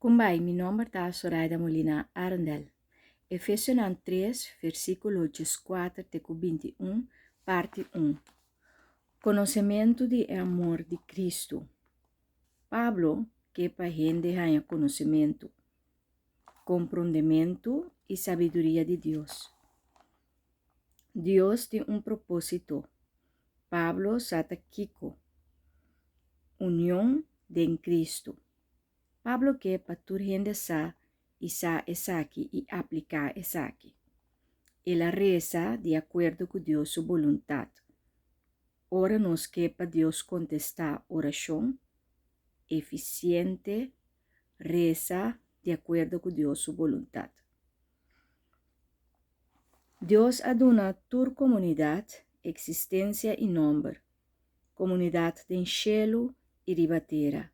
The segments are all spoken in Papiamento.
Kumbai, mi nomber ta Soraida Molina Arendel. Efesionan 3, versíkulo 14 te ku 21, parti 1. Konosementu di e amor di Kristu. Pablo ke pa hende haña konosementu, komprondementu i sabiduria di Dios. Dios tin un propósito. Pablo sa ta kiko. Union den Kristu. Pablo ke pa tur hende sa i sa esaki i apliká esaki. El a resa di akuerdo ku Dios su boluntat. Ora nos ke pa Dios kontestá orashon, efisiente, resa di akuerdo ku Dios su boluntat. Dios a duna tur komunidat eksistensia i nòmber, komunidat den shelu i riba tera.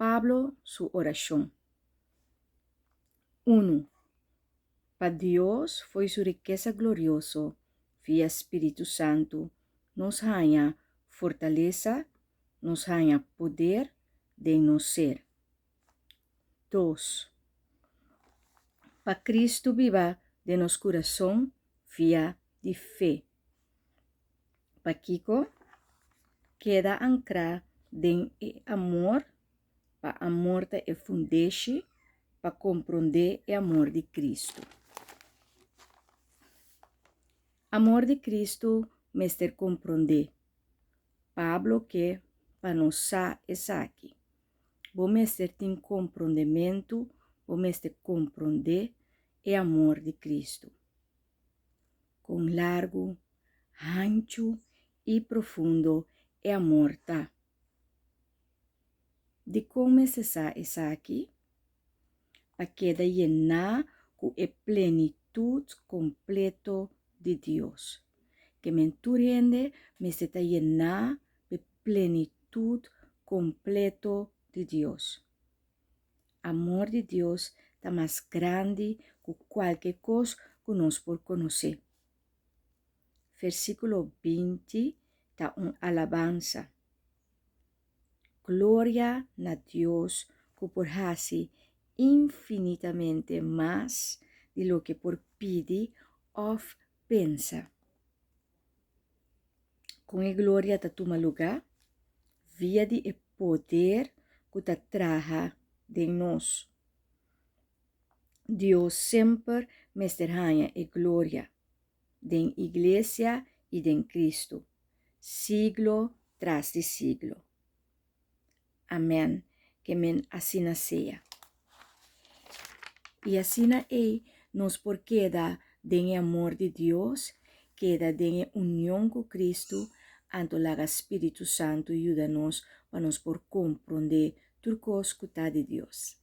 Pablo su orashon. Unu, Pa Dios fo'i su rikesa glorioso via Spiritu Santu nos haña fortalesa, nos haña poder den nos ser. Dos, Pa Cristo biba den nos kurason via di fe. Pakiko? Keda ankrá den e amor, pa amor ta e fundeshi pa komprondé e amor di Kristu. Amor di Kristu mester komprondé. Pablo ke pa nos sa esaki. Bo mester tin komprondementu, bo mester komprondé e amor di Kristu. Kon largu, hanchu i profundo e amor ta. Dikon mester sa esaki? Pa keda yená ku e plenitut kompleto di Dios. Ke men tur hende mester ta yená p'e plenitut kompleto di Dios. Amor di Dios ta mas grandi ku kualke kos ku nos por konosé. Versíkulo 20 ta un alabansa. Gloria na Dios ku por hasi infinitamente mas di loke por pidi òf pensa. Kon e gloria ta tuma lugá? Via di e poder ku ta traha den nos. Dios semper mester haña e gloria, den iglesia i den Kristu, siglo tras di siglo. Amèn, ke men asina sea. I asina ei nos por keda den e amor di Dios, keda den e union ku Kristu, anto laga Spiritu Santu yuda nos pa nos por komprondé tur kos ku ta di Dios.